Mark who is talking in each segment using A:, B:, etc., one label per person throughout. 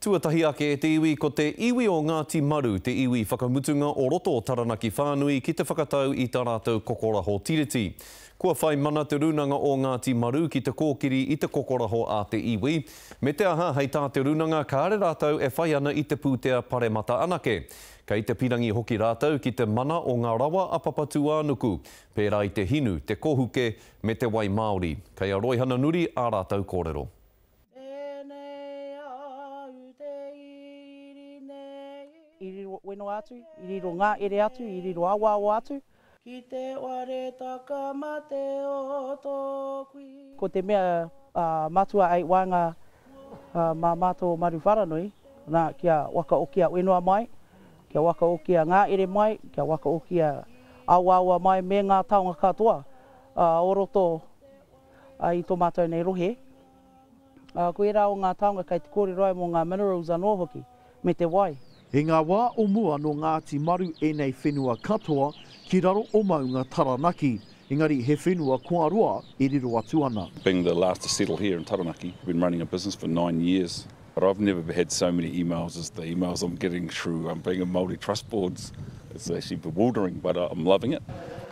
A: Tuatahi ake e te iwi, ko te iwi o Ngāti Maru te iwi whakamutunga o roto o Taranaki whānui ki te whakatau i tā rātou kokoraho tiriti. Kua whai mana te Rūnanga o Ngāti Maru ki te kōkiri i te kokoraho a te iwi, me te aha hei tā te Rūnanga kāre rātou e whai ana i te pūtea paremata anake. Kei te pirangi hoki rātou ki te mana o ngā rawa a Papatūānuku, pērā i te hinu, te kohuke, me te wai māori. Kei a Roihana Nuri ā rātou kōrero.
B: Tēnei au te iri nei. I riro whenua atu, i riro ngaere atu, i riro awaawa atu. Ki te ware taka mate o tōku. Ko te mea matua ei waenga mā mātou o Maruwharanui, nā, kia whakaokia whenua mai, kia whakaokia ngaere mai, kia whakaokia awaawa mai me ngā taonga katoa o roto i tō mātou nei rohe. Ko ērā o ngā taonga kei te kōrero ai mō ngā minerals anō hoki, me te wai.
C: I ngā wā o mua nō Ngāti Maru ēnei whenua katoa ki raro o Maunga Taranaki, engari he whenua kua roa e riro atu ana.
D: Being the last to settle here in Taranaki, been running a business for nine years, but I've never had so many emails as the emails I'm getting through um, being in Māori trust boards. It's actually bewildering, but I'm loving it.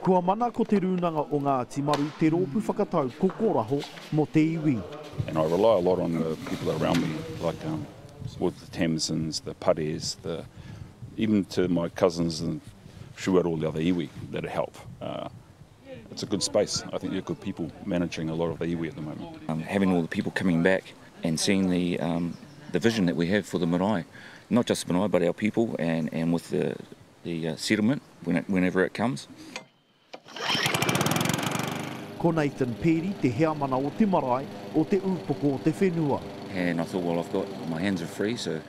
C: Kua mana ko Te Rūnanga o Ngāti Maru te rōpū whakatau kokoraho mō te iwi.
D: And I rely a lot on the people around me, like um, with the Tamsins, the Pares, the, even to my cousins and throughout all the other iwi that help. Uh, it's a good space. I think you're good people managing a lot of the iwi at the moment.
E: Um, having all the people coming back and seeing the, um, the vision that we have for the marae, not just the marae, but our people and, and with the, the uh, settlement when it, whenever it comes.
C: Ko Nathan Peeri te heamana o te marae o Te Ūpoko o te Whenua.
E: And I thought, well, I've got, my hands are free, so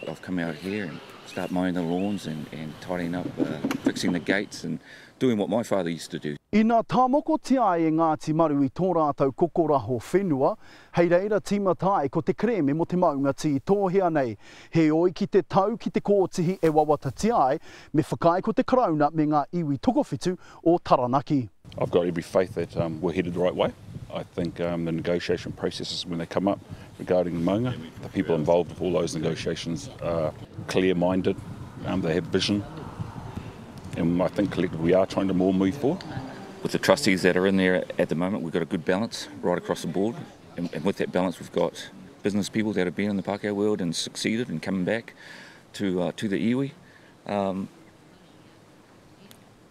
E: I've come out here and start mowing the lawns and, and tidying up, uh, fixing the gates and doing what my father used to do.
C: Ina tāmokotia ai e Ngāti Maru i tō rātou kokoraho whenua, hei reira tīmata ai ko te kerēme mō te maunga tītōhea nei. Heoi, ki te tau ki te kōtihi e wawatatia ai, me whakaae ko te Karauna me ngā iwi tokowhitu o Taranaki.
D: I've got every faith that um, we're headed the right way. I think um, the negotiation processes when they come up regarding the maunga, the people involved with all those negotiations are clear-minded, um, they have vision, and I think collectively we are trying to more move forward.
E: With the trustees that are in there at the moment, we've got a good balance right across the board. And, and with that balance, we've got business people that have been in the Pākehā world and succeeded and coming back to, uh, to the iwi. Um,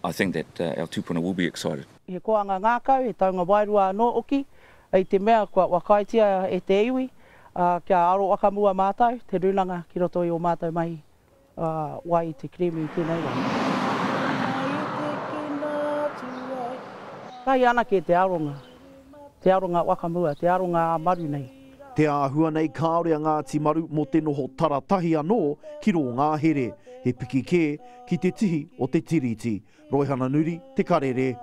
E: I think that uh, our tūpuna will be excited.
B: He koanga ngākau, he taunga wairua anō hoki, i te mea kua whakaaetia e te iwi, ā, kia aro whakamua mātou, te rūnanga ki roto i ō mātou mahi wai i te kerēme i tēnei wā. Tahi anake te aronga, te aronga whakamua, te aronga ā-maru nei.
C: Te āhua nei kāore a Ngāti Maru mō te noho taratahi anō ki rō ngāhere, he piki kē ki te tihi o te tiriti. Roihana Nuri, Te Karere.